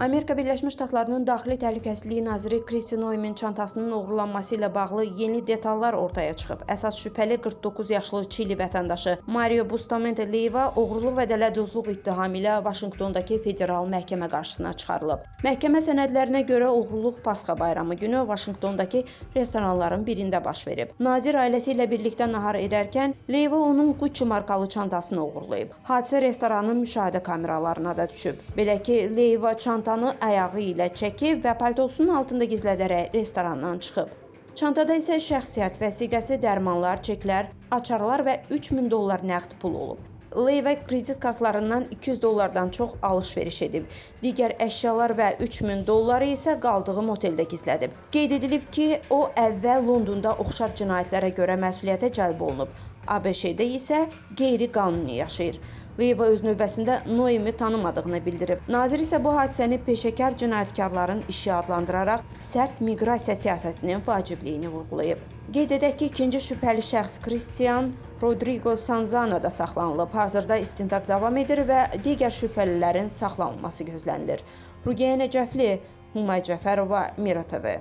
Amerika Birləşmiş Ştatlarının Daxili Təhlükəsizlik naziri Kristi Noemin çantasının oğurlanması ilə bağlı yeni detallar ortaya çıxıb. Əsas şübhəli 49 yaşlı Çili vətəndaşı Mario Bustamante Leyva oğurluq və dələduzluq ittihamı ilə Vaşinqtondakı federal məhkəmə qarşısına çıxarılıb. Məhkəmə sənədlərinə görə oğurluq Pasxa bayramı günü Vaşinqtondakı restoranların birində baş verib. Nazir ailəsi ilə birlikdə nahar edərkən Leyva onun Gucci markalı çantasını oğurlayıb. Hadisə restoranın müşahidə kameralarına da düşüb. Belə ki, Leyva çantanı ayağı ilə çəkib və paltosunun altında gizlədərək restorandan çıxıb. Çantada isə şəxsiyyət vəsiqəsi, dərmanlar, çeklər, açarlar və 3000 dollar nəqd pul olub. Leyva kredit kartlarından 200 dollardan çox alış-veriş edib. Digər əşyalar və 3000 dolları isə qaldığı moteldə gizlədib. Qeyd edilib ki, o əvvəl Londonda oxşar cinayətlərə görə məsuliyyətə cəlb olunub. ABŞ-də isə qeyri-qanuni yaşayır. Leyva öz növbəsində Noemi tanımadığını bildirib. Nazir isə bu hadisəni peşəkar cinayətkarların işi adlandıraraq sərt miqrasiya siyasətinin vacibliyini vurğulayıb. Qeyd edək ki, ikinci şübhəli şəxs Christian Rodrigo Sanzana da saxlanılıb. Hazırda istintaq davam edir və digər şübhəlilərin saxlanılması gözlənilir. Ruqiyyə Nəcəfli, Humay Cəfərova, Mira TV.